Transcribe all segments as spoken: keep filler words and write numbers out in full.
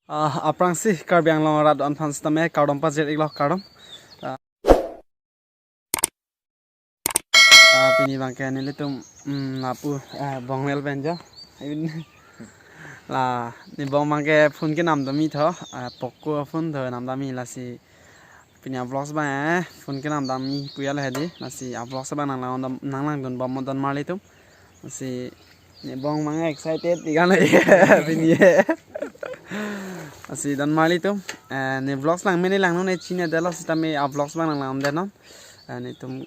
Ah, aphrangsi Karbi Anglong arat do-an aphan sitame kardom pajir-iklo, kardom. Ah, ah, pini abangke nelitum, mm, lapu, ah, Bongvel pen jo. Even la, ne bong abangke phone kenam damji tho, ah, Poco phone tho nam damji, lasi pini a-vlogs abang, eh, phone kenam damji pu ya la hedi, lasi a-vlogs abang nanglang dam, nanglangdun bom mo donmarlitum. Lasi ne bong abang excited tiga na ye pini ye. Lasi donmarlitum, eh, ne vlogs langme ne langno ne chinine detlo sitame a-vlogs abang nanglang detnon. Eh, netum,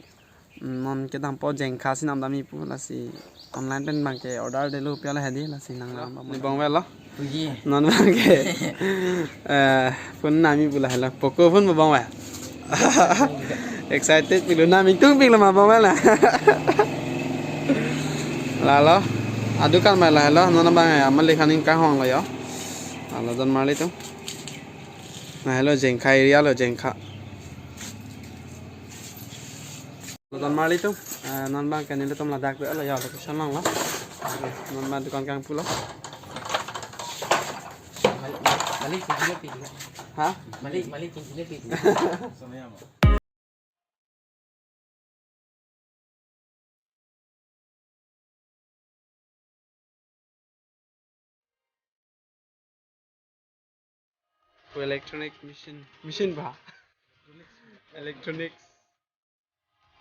mm, non kedampo jengkha si nam damji pu, lasi online pen abangke order detlo pu ya la hedi, lasi nanglang bom. Ne bong avelo. Puji. Non abangke, eh, phone namji pu la helo. Poco phone bong avelo. Excited pilo, namji tungpiklo ma bong avelo. Lalo, adukan ma la helo, non abang ya, malik haning kahong lo yo. Lalo donmarlitum. La helo jengkha area lo, jengkha. Donmarlitum, eh, non abangke nelitum ladak lo ya, location along lo. Non abang dukan kangpu lo. Malik, malik, malik, malik. Ha? Malik, malik, malik, malik. Electronic machine, machine ba? Electronics.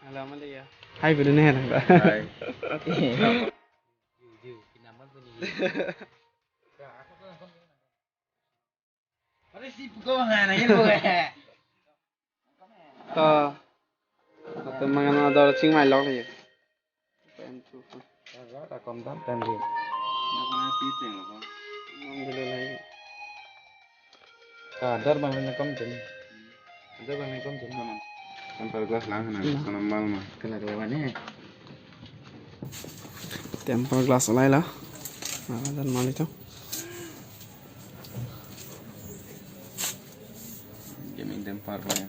Alam ada ya. Hai, betul nih, alam. Hai. Ju, ju, kinaman tu ni. Pare si puko hana ye bo. To. Atum mangan ador chingmai lok le. Pen tu. Ra kom dam pen di. Ka ador bang na kom chen. Ador bang na kom chen. Tempered glass lang na, kana mal ma. Kala dua ne. Tempered glass alai la. Nah, donmarlitum. Gaming tempered ko ya.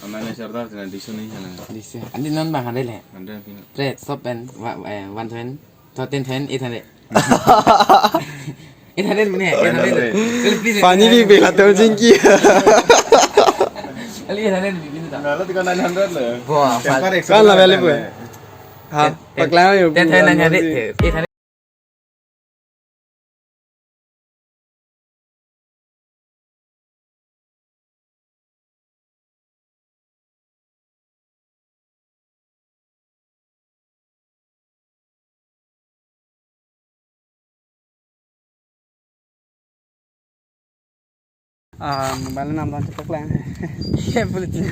Amane sardar tina disu ni hana. Disu. Andi non bang hande le. Andi pin. Pre, top and wa-, eh, one thousand, to ten thousand, eight hundred. Eight hundred mene, eight hundred. Eight hundred. Kali please. Pani bi bela to jingki. Kali eight hundred bi bini ta. Nala tika nine hundred le. Wah, tempered kan la extra bele nine hundred. Ha, ten, ten, paklang yo, ten thousand nine hundred. Eight hundred. Ah, mobile nam dan cetok lang. Iya, politik.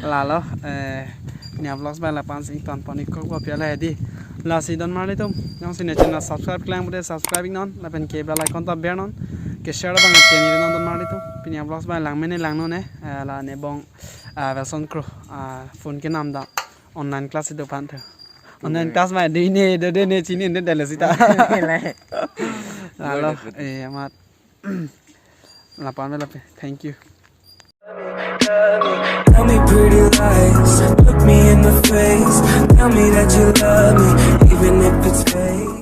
Lalo, eh, pini a-vlogs abang lapu-an si ingtonpon-ik kok bo pu ya la hedi. Lasi donmarlitum, jongsi ne channel subscribe klemkle pute subscribe-iknon, lapen ke bell icon ta bernon, ke share abang channel non donmarlitum. Pini a-vlogs abang langme ne langno ne, eh, la ne bong, ah, Wilson Kro, ah, phone kenam dam, online class do aphan tho. Online class ma de ne, de, de ne chinine det lo sita. Lalo, eh, amat. Lapu-an avelo pe. Thank you. Tell me pretty lies, look me in the face. Tell me that you love me, even if it's fake.